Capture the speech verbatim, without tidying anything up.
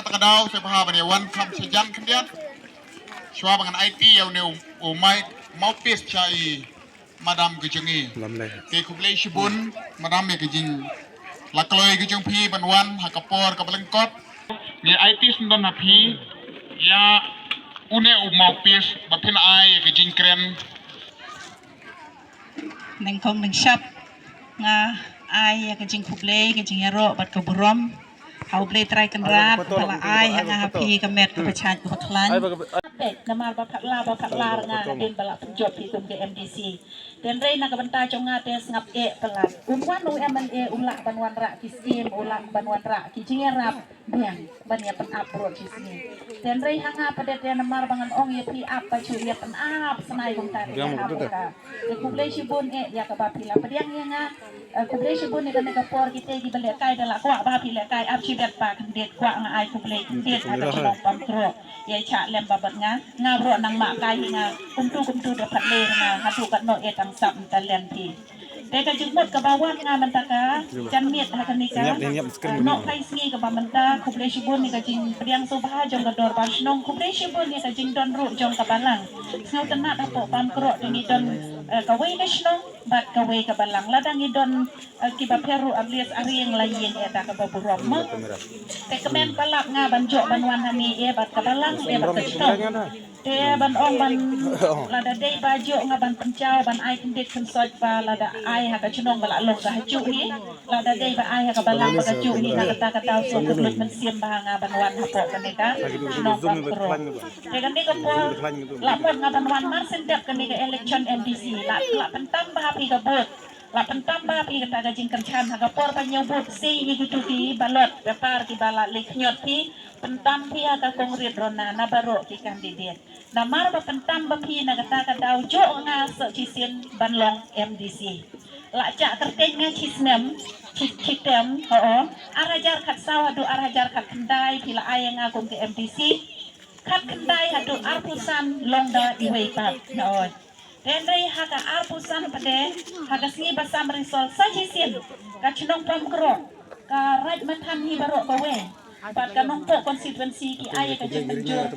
Ka daw sa bha ban ïa wan kham sa jan khyndiat. Shuwa ba ngan aiti ïa une u, u mike mouthpiece sha i madam ka jong ngi. Te khublei shibun madam ïa ka jinglakloi ka jong phi ban wan ha ka por kaba lyngkot. Ngi aiti sngewdon ha phi ïa une u mouthpiece ba phin ai ïa ka jingkren. Nyngkong nyngshap nga ai ïa ka jingkhublei, ka jingïaroh bad ka burom ha U Blei Trai Kynrad ba la ai ha nga ha phi ka met kaba shait kaba khlaiñ. Namar ba phatla ba phatla nga hadien ba la pynjop phi kum ka MDC. Hynrei na ka bynta jong nga te sngap eh palat. Un wan u MLA u lah ban wanrah ki skim, u lah ban wanrah ki jingïarap biang ban ïa pynap brot shisngi. Hynrei ha nga pat te namar ba ngan ong ïa phi ap ba shu ïa pynap snai kumta te ïa ap ka. Te khublei shibun eh ïa kaba phi la pdiang ïa nga. Eh, khublei shibun ïa kane ka por kite kiba lehkai da la kwah ba phi lehkai ap shibit ba khyndiat kwah nga ai khublei khyndiat ha ka shnong Pamkro. Ïa chah lem ba bad nga nga bro nang ma kai hi nga kumtu kumtu da phatle nga haduh katno eh tang sap talent phi. Te ka jingmut kaba wan nga mynta ka janmiet ha kane ka nohphai sngi kaba mynta khublei shibun ïa ka jingpdiang sngewbha jong ka dorbar shnong khublei shibun ïa ka jingdon ruh jong ka balang. Sngewtynnat hapoh Pamkro te ngi don kawei ka shnong bad kawei ka balang lada ngi don kiba pher ruh at least ar ïing lai ïing eh da kaba burom mo. Te kmen palat nga ban jop ban wan hangne eh bad ka balang eh bad ka shnong. Te ban ong ban lada dei ba jop nga ban pynjaw ban ai kyndit kynsoit ba lada ai ha ka shnong ba la long ka ha juh hi. Lada dei ba ai ha ka balang ba ka juh hi na kata ka daw sngewthuh lut mynsiem ba nga ban wan hapoh kane ka shnong Pamkro. Te kane ka por la mut nga ban wan mar shen dep kane ka election MDC la la pyntam ba ha phi ka vote. La pyntam ba phi kata ka jingkyrshan ha ka por ba ñiew vote sei ïa kitu ki ballot paper kiba la leh khñiot phi pyntam phi ha ka kongrit rona na baroh ki candidate. Namar ba pyntam ba phi na kata ka daw jop nga sa shisien ban long MDC. La jah kyrteng nga shisnem shi term ho ar hajar khatsaw haduh ar hajar khatkhyndai phi la ai ïa nga kum ka MDC. Khatkhyndai haduh arphew san long da iwei pat. Hynrei ha ka arphew san pat te ha ka sngi ba sam result sa shisien ka shnong Pamkro ka Raid Mathan hi baroh kawei bad ka Nongpoh constituency ki ai ka jingmynjur.